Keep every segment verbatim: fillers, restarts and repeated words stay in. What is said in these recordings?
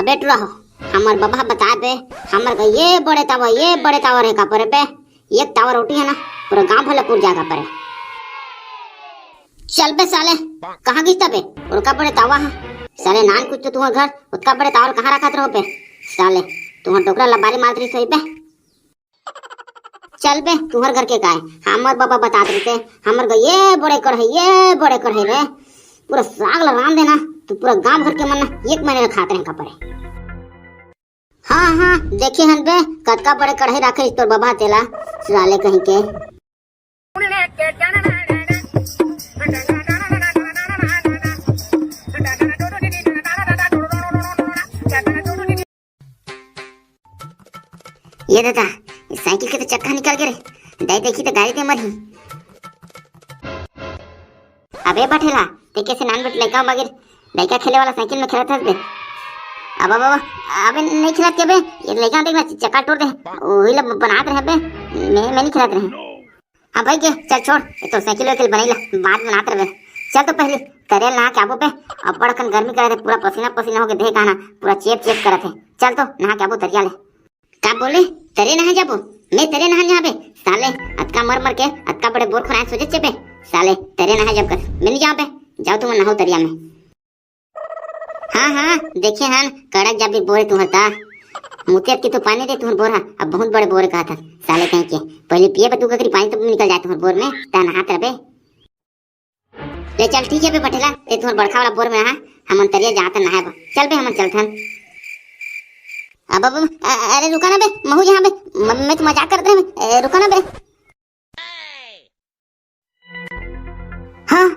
अबे टुरा हो, हमर बबा बता बे, हमर का ये बड़े तावा, ये बड़े तावा रहे का परे बे, एक तावा रोटी है ना, पूरा गांव भला पूर जाएगा परे। चल बे साले, कहाँ गिस बे? उड़का बड़े तावा है। साले नान कुछ तो तुम्हार घर, उतका बड़े तावा कहाँ रखत रहो बे? साले, तुम्हार डोकरा लबारी मारत रही सोई बे। चल बे, तुम्हार घर के काय? हमर बाबा बतात रहिसे, हमर घर ये बड़े कढ़ाई, ये बड़े कढ़ाई रे। पूरा साग ला रांध देना, तो पूरा गांव भर के मन ना एक महीने ला खात रहे का परे। हाँ, हाँ, देखे हन बे, कतका बड़े कढ़ाई राखे तोर बाबा तेला, साले कहीं के। ये दादा, ये साइकिल के तो चक्का निकल गे रे। दाई देखी तो गाड़ी दे मरही। अबे बठेला, ते कैसे नान बेट लइका बगैर लइका खेले वाला साइकिल में खेलत हस बे? अब, अब, अब, अबे नहीं खेलत के बे, ये लइका देख ना चक्का टूट दे, वही ला बनात रहे बे, मैं, मैं नहीं खेलत रहे। हाँ भाई के, चल छोड़, ये तो साइकिल वाइकिल बनैला, बाद में बनात रहे। चल तो पहले तरिया नहा के आबो बे, अब्बड़ अकन गर्मी करत है, पूरा पसीना पसीना होके देह काना पूरा चेप चेप करत है। चल तो नहा के आबो तरिया ले। का बोले? तरे नहा जाबो? मैं तरे नहा जाबे? साले, अतका मर मर के अतका बड़े बोर खोराए सोचे चेबे। साले, तरे नहा जाब कर। मैं नहीं जाबे। जाओ तुम नहाओ तरिया में। हाँ, हाँ, देखे हन, कड़क जाबे बोरे तुहर ता। मुते अतकी तो पानी दे तुहर बोर हा, अब बहुत बड़े बोरे कहा था। साले कहीं के, पहले पिए बे तू ककरी पानी तो निकल जाए तुहर बोर में, ता नहात रहे। ले चल, ठीक है बे बठेला, ते तुहर बड़खा वाला बोर में नहा, हमन तरिया जात नहाए बा। चल बे, हमन चलथन। अब, अब, अ-, अरे रुका ना बे, महू जहाँ बे, म-, मैं तो मजाक करत रहे बे, ए, रुका ना बे। हाँ,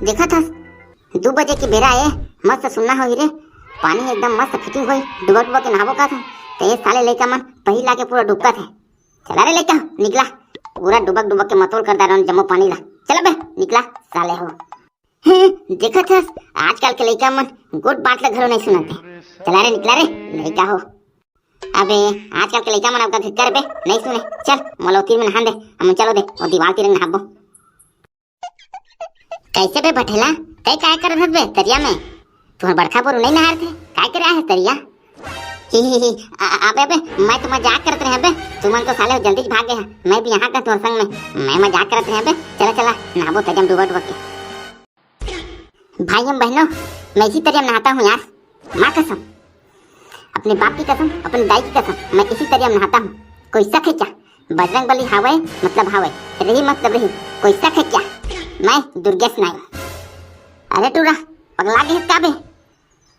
देखा था, दू बजे की बेरा ए, मस्त सुन्ना होही रे, पानी एकदम मस्त फिटिंग होही, डुबक डुबक के नहाबो का था, तो ये साले लइका मन पहिला के पूरा डुबका थे। चला रे लइका, निकला। पूरा डुबक डुबक के मतोल कर डारन जम्मो पानी ला। चला बे, निकला, साले हो। हैं, देखत हस, आजकल के लइका मन गोठ बात ला घलो नहीं सुनत हे। चला रे, निकला रे, लइका हो। अबे, आजकल के लइका मन अब का कर बे, नहीं सुने। चल, मोला ओ तीर में नहान दे, हम चलो दे, ओ दीवार तीर नहाबो। कैसे बे बठेला, तै काय करत हस बे तरिया में? तुहर बड़खा बोरू नहीं नहार थे, काय करे आहे तरिया? ही, ही, ही, अ-, अबे, अबे, मैं तो मजाक करत रहे बे, तुमन तो साले जल्दी भाग गए हैं, मैं भी यहाँ का तुहर संग में, मैं मजाक करत रहे बे, चला, चला, नहाबो तरिया में डूबा डूबा के। भाइयों बहनों, मैं इसी तरिया में नहाता हूँ यार, माँ कसम, अपने बाप की कसम, अपने दाई की कसम, मैं इसी तरिया में नहाता हूँ। कोई शक है क्या? बजरंग बली हावय मतलब हावय, रही मतलब रही। कोई शक है क्या? मैं दुर्गेश नाई। अरे टूरा, पगला गे हस का बे?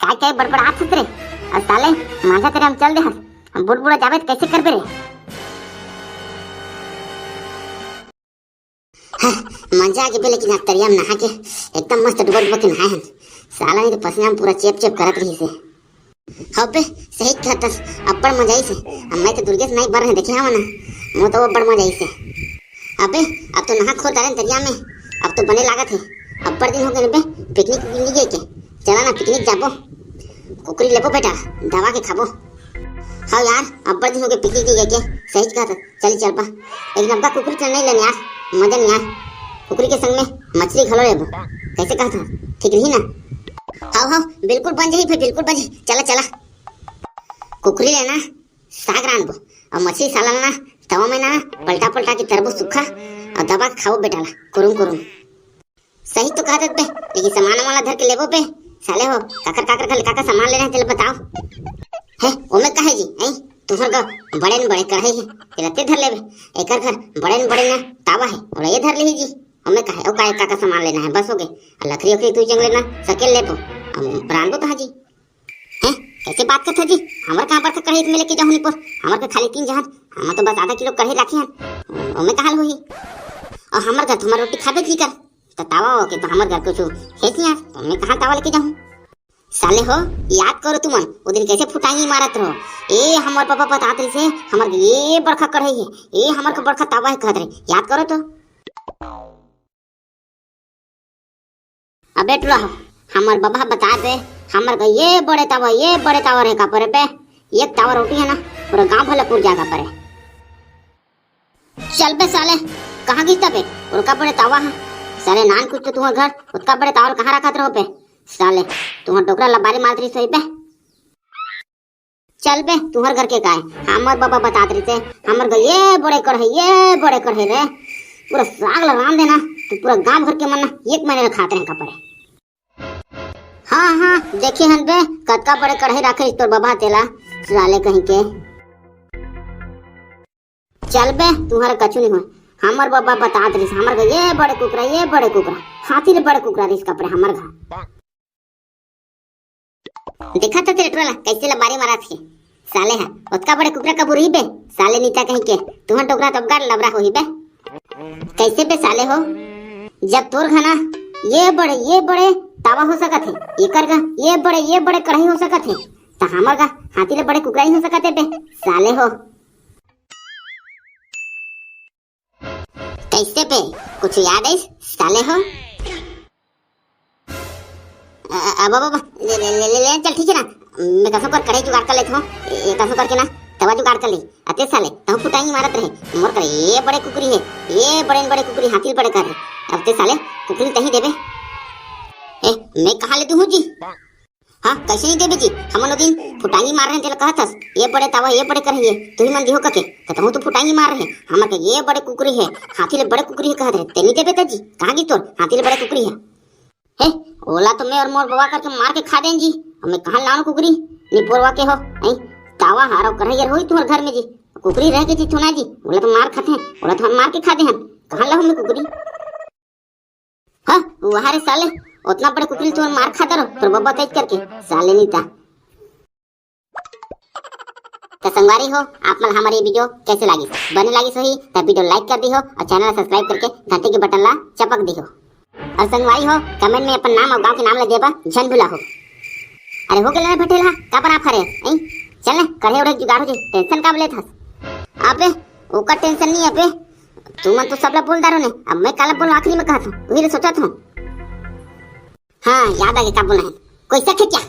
काय काय बड़बड़ात हस रे? अउ साले, मांझा तरिया में चल दे हस, हम बूढ़ बूढ़ा जाबे त कैसे करबे रे? हाँ, मजा आ गे बे, लेकिन आज तरिया में नहा के एकदम मस्त डुबा डुबा के नहाए हन। साला नहीं तो पसीना में पूरा चेप चेप करत रहिस हे। हव बे, सही कहत हस, अब्बड़ मजा आइस हे। अब मैं तो दुर्गेश नाई बर रहे देखे हव ना, मोर तो अब्बड़ मजा आइस हे। अबे, अब तो नहा खो डारेन तरिया में, अब तो बने लागत हे। अब्बड़ दिन हो गए बे, पिकनिक उकनिक नहीं गए के। चला ना पिकनिक जाबो, कुकरी लेबो बेटा, दबा के खाबो। हाँ यार, अब्बड़ दिन हो गए पिकनिक नहीं गए के, सही कहत हस। चली चल पा। एक नब्बा कुकरी तो नहीं लेने यार, मजा नहीं यार। कुकरी के संग में मछली घलो लेबो। कैसे कहत हस? ठीक रही ना? हाव, हाव, बिल्कुल बन जाही भाई, बिल्कुल बन जाही। चला, चला। कुकरी लेना, साग रांधबो। अउ मछली साला ना, तवा में ना, पलटा पलटा के तरबो सुखा, अउ दबा के खाओ बेटा ला, कुरुम कुरुम। सही तो कहत बे, लेकिन सामान वाला धर के लेबो बे। साले हो, काकर काकर घर ले काकर सामान लेना है, तेला बताओ। है, ओमे काहे जी, हैं? तुहर घर बड़े न बड़े कढ़ाई है, तेला ते धर लेबे। एकर घर बड़े न बड़े ना तावा है, ओला ये धर लेही जी। ओमे काहे, ओ काहे काकर सामान लेना है, बस हो गए। लकड़ी उकड़ी तू जंग लेना, सकेल लेबो। हम रांधबो कहाँ जी? हैं? कैसे बात करत हो जी? हमर कहाँ बड़का कढ़ाई में लेके जाहूँ निपोर? हमर के खाली तीन जहान, हम तो बस आधा किलो कढ़ाई राखी हन। ओमे कहाँ होही? और हमर घर तो हमर रोटी खाबे जी कर। तो तावा हो के तो हमर घर कुछ है नहीं यार, तो मैं कहाँ तावा लेके जाऊँ? साले हो, याद करो तुमन, वो दिन कैसे फुटांगी मारत रहो। ए, हमर पापा बतात रहिसे, हमर ये बड़का कढ़ाई है, ए, हमर का बड़का तावा है कहत रहे, याद करो तो। अबे टुरा हो, हमर बबा बतात रहे, हमर का ये बड़े तावा, ये बड़े तावा रहे का परे बे, एक तावा रोटी है ना, पूरा गांव भला पूर जाएगा परे। चल बे साले, कहाँ गिस बे? उड़का बड़े तावा है। साले नान कुछ तो तुम्हार घर, उतका बड़े तावा कहाँ रखत रहो बे? साले, तुम्हार डोकरा लबारी मारत रही सोई बे। चल बे, तुहर घर के काय, हमर बबा बतात रहिसे, हमर घर ये बड़े कढ़ई, ये बड़े कढ़ई रे, पूरा साग ला रांध देना, तो पूरा गांव भर के मन ना एक महीने ला खात रहे कपड़े। हाँ हाँ, देखे हन बे, कतका बड़े कढ़ई राखे तोर बबा तेला, साले कहीं के। चल बे, तुहर कछु नहीं होय, हमर बबा बतात रहिस, हमर घर ये बड़े कुकरा, ये बड़े कुकरा, हाथी ले बड़े कुकरा रहिस कपड़े हमर घर। देखा तो तेरे टोला कैसे लबारी मारत हे साले हा। ओतका बड़े कुकरा कबू रही बे, साले नीता कहीं के। तुहर डोकरा तो गाड़ लबरा होही बे। कैसे बे साले हो, जब तोर घना ये बड़े, ये बड़े तावा हो सकत हे, एकर गा ये बड़े, ये बड़े कढ़ई हो सकत हे, त हमर गा हाथी ले बड़े कुकरा ही हो सकत हे बे साले हो। कैसे बे, कुछ याद है साले हो? अ-, अब, अब, अब, ले, ले, ले, ले, ले, चल ठीक है ना, मैं कसम कर कढ़ई जुगाड़ कर लेता हूँ, ए, कसम करके ना तवा जुगाड़ कर ली। अते साले, तहु फुटाई मारत रहे, मोर कर ये बड़े कुकरी है, ये बड़े बड़े कुकरी हाथी बड़े कर रहे। अब ते साले कुकरी तही देबे। ए, मैं कहाँ ले दूँ जी? हाँ, कैसे नहीं देबे जी? हमन ओ दिन फुटांगी मार रहे तेला कहत हस, ये बड़े तावा, ये बड़े कढ़ई, तुही मन दिहो कके, त तहु तो फुटांगी मार रहे। हमर के ये बड़े कुकरी है, हाथी ले बड़े कुकरी है कहत रहे, ते नहीं देबे त जी? कहाँ गिस तोर हाथी ले बड़े कुकरी है? हे, ओला तो मैं और मोर बबा करके मार के खा देन जी। अब मैं कहाँ लाऊं कुकरी? निपोरवा के हो, हैं? तावा हारो कढ़ई होई तुम्हर घर में जी। कुकरी रह के जी थुना जी, ओला तो मार खाते हैं, ओला तो हम मार के खा दे हन। कहाँ लाऊं मैं कुकरी? हाँ, वहाँ रे साले, उतना बड़े कुकरी तुम मार खाता रहो, तोर बब्बा तेज करके, साले नीता। तो संगवारी हो, आप मन हमारे वीडियो कैसे लागिस? बने लागिस होही, तो वीडियो लाइक कर दिहो और चैनल सब्सक्राइब करके घंटी के बटन ला चपक दिहो। और संगवारी हो, कमेंट में अपन नाम और गांव के नाम ला देबा, झन भुला हो। अरे हो गेल ना भटेल हा, का बना फरे, हैं? चल ना, कढ़े उड़े जुगाड़ हो जाए, टेंशन का लेत हस? अबे, ओकर टेंशन नहीं अबे, तुमन तो सबला बोल डारो ने, अब मैं काला बोलूं आखिरी में कहत हूँ, वही ले सोचत हूँ। हाँ, याद आ गया, का बोलना है। कोई शक है क्या?